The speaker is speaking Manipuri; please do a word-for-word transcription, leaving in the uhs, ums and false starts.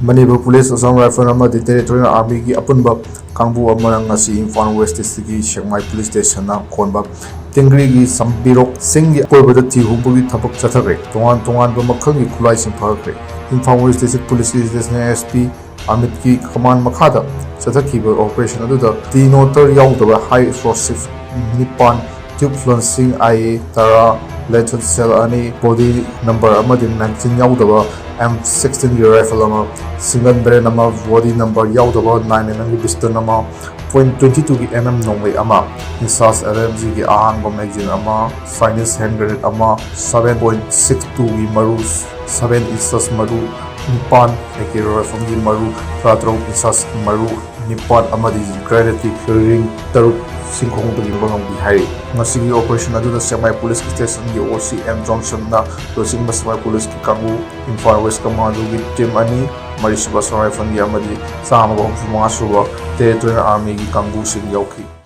ꯃꯅꯤꯄꯨꯔ ꯄꯨꯂꯤꯁ, ꯑꯁꯥꯝ ꯔꯥꯏꯐꯜ ꯑꯃꯗꯤ ꯇꯦꯔꯤꯇꯣꯔꯤꯌꯦꯜ ꯑꯥꯔꯃꯤꯒꯤ ꯑꯄꯨꯟꯕ ꯀꯥꯡꯕꯨ ꯑꯃꯅ ꯉꯁꯤ ꯏꯝꯐꯥꯜ ꯋꯦꯁ ꯗꯤꯁꯇ꯭ꯔꯤꯛꯀꯤ ꯁꯦꯛꯃꯥꯏ ꯄꯨꯂꯤꯁ ꯁ꯭ꯇꯦꯁꯟꯅ ꯀꯣꯟꯕ ꯇꯤꯡꯒ꯭ꯔꯤꯒꯤ ꯁꯝꯕꯤꯔꯣꯛ ꯆꯤꯡꯒꯤ ꯑꯀꯣꯏꯕꯗ ꯊꯤ ꯍꯨꯝꯕꯒꯤ ꯊꯕꯛ ꯆꯠꯊꯈ꯭ꯔꯦ꯫ ꯇꯣꯉꯥꯟ ꯇꯣꯉꯥꯟꯕ ꯃꯈꯜꯒꯤ ꯈꯨꯠꯂꯥꯏꯁꯤꯡ ꯐꯥꯔꯛꯈ꯭ꯔꯦ꯫ ꯏꯝꯐꯥꯜ ꯋꯦꯁ ꯗꯤꯁꯇ꯭ꯔꯤꯛ ꯄꯨꯂꯤꯁꯀꯤ ꯑꯦꯗꯤꯁꯅꯦꯜ ꯑꯦꯁ ꯄꯤ ꯑꯃꯤꯠꯀꯤ ꯀꯃꯥꯟ ꯃꯈꯥꯗ ꯆꯠꯊꯈꯤꯕ ꯑꯣꯄꯔꯦꯁꯟ ꯑꯗꯨꯗ ꯇꯤ ꯅꯣꯇꯔ ꯌꯥꯎꯗꯕ ꯍꯥꯏ ꯑꯦꯛꯁꯄ꯭ꯂꯣꯁꯤꯚ ꯅꯤꯄꯥꯟ, ꯇ꯭ꯌꯨꯕ ꯂꯣꯟꯁꯤꯡ ꯑꯥꯏ ꯑꯦ ꯇꯔꯥ, ꯂꯦꯊꯦꯠ ꯁꯦꯜ ꯑꯅꯤ, ꯕꯣꯗꯤ ꯅꯝꯕꯔ ꯑꯃꯗꯤ ꯃꯦꯒꯥꯖꯤꯟ ꯌꯥꯎꯗꯕ ꯑꯦꯝ ꯁꯤꯛꯁꯇꯤꯟꯒꯤ ꯔꯥꯏꯐꯜ ꯑꯃ, ꯁꯤꯡꯒꯜ ꯕꯦꯔꯦꯜ ꯑꯃ, ꯕꯣꯗꯤ ꯅꯝꯕꯔ ꯌꯥꯎꯗꯕ ꯅꯥꯏꯟ ꯑꯦꯝ ꯑꯦꯝꯒꯤ ꯄꯤꯁꯇꯜ ꯑꯃ, ꯄꯣꯏꯟ ꯇ꯭ꯋꯦꯟꯇꯤ ꯇꯨꯒꯤ ꯑꯦꯟ ꯑꯦꯝ ꯅꯣꯡꯃꯩ ꯑꯃ, ꯏꯟꯁꯥꯁ ꯑꯦꯜ ꯑꯦꯝ ꯖꯤꯒꯤ ꯑꯍꯥꯡꯕ ꯃꯦꯒꯥꯖꯤꯟ ꯑꯃ, ꯐꯥꯏꯅꯦꯁ ꯍꯦꯟ ꯒ꯭ꯔꯦꯅꯦꯗ ꯑꯃ, ꯁꯚꯦꯟ ꯄꯣꯏꯟ ꯁꯤꯛꯁ ꯇꯨꯒꯤ ꯃꯔꯨ, ꯁꯚꯦꯟ ꯏꯟꯁꯥꯁ ꯃꯔꯨ ꯅꯤꯄꯥꯟ, ꯑꯦ ꯀꯦ ꯔꯥꯏꯐꯜꯒꯤ ꯃꯔꯨ ꯇꯔꯥꯇꯔꯨꯛ, ꯏꯟꯁꯥꯁ ꯃꯔꯨ ꯅꯤꯄꯥꯟ ꯑꯃꯗꯤ ꯒ꯭ꯔꯦꯅꯦꯗꯀꯤ ꯔꯤꯡ ꯇꯔꯨꯛ ꯆꯤꯡꯈꯣꯡꯗꯒꯤ ꯂꯧꯕ ꯉꯝꯈꯤ ꯍꯥꯏꯔꯤ꯫ ꯉꯁꯤꯒꯤ ꯑꯣꯄꯔꯦꯁꯟ ꯑꯗꯨꯗ ꯁꯦꯛꯃꯥꯏ ꯄꯨꯂꯤꯁ ꯁ꯭ꯇꯦꯁꯟꯒꯤ ꯑꯣ ꯁꯤ ꯑꯦꯝ ꯖꯣꯟꯁꯟꯅ ꯂꯨꯆꯤꯡꯕ ꯁꯦꯛꯃꯥꯏ ꯄꯨꯂꯤꯁꯀꯤ ꯀꯥꯡꯕꯨ, ꯏꯝꯐꯥꯜ ꯋꯦꯁ ꯀꯃꯥꯟꯗꯣꯒꯤ ꯇꯤꯝ ꯑꯅꯤ, ꯃꯔꯤꯁꯨꯕ ꯑꯁꯥꯝ ꯔꯥꯏꯐꯜꯒꯤ ꯑꯃꯗꯤ ꯆꯥꯝꯃꯒ ꯍꯨꯝꯐꯨ ꯃꯉꯥ ꯁꯨꯕ ꯇꯦꯔꯤꯇꯣꯔꯤꯌꯦꯜ ꯑꯥꯔꯃꯤꯒꯤ ꯀꯥꯡꯕꯨꯁꯤꯡ ꯌꯥꯎꯈꯤ꯫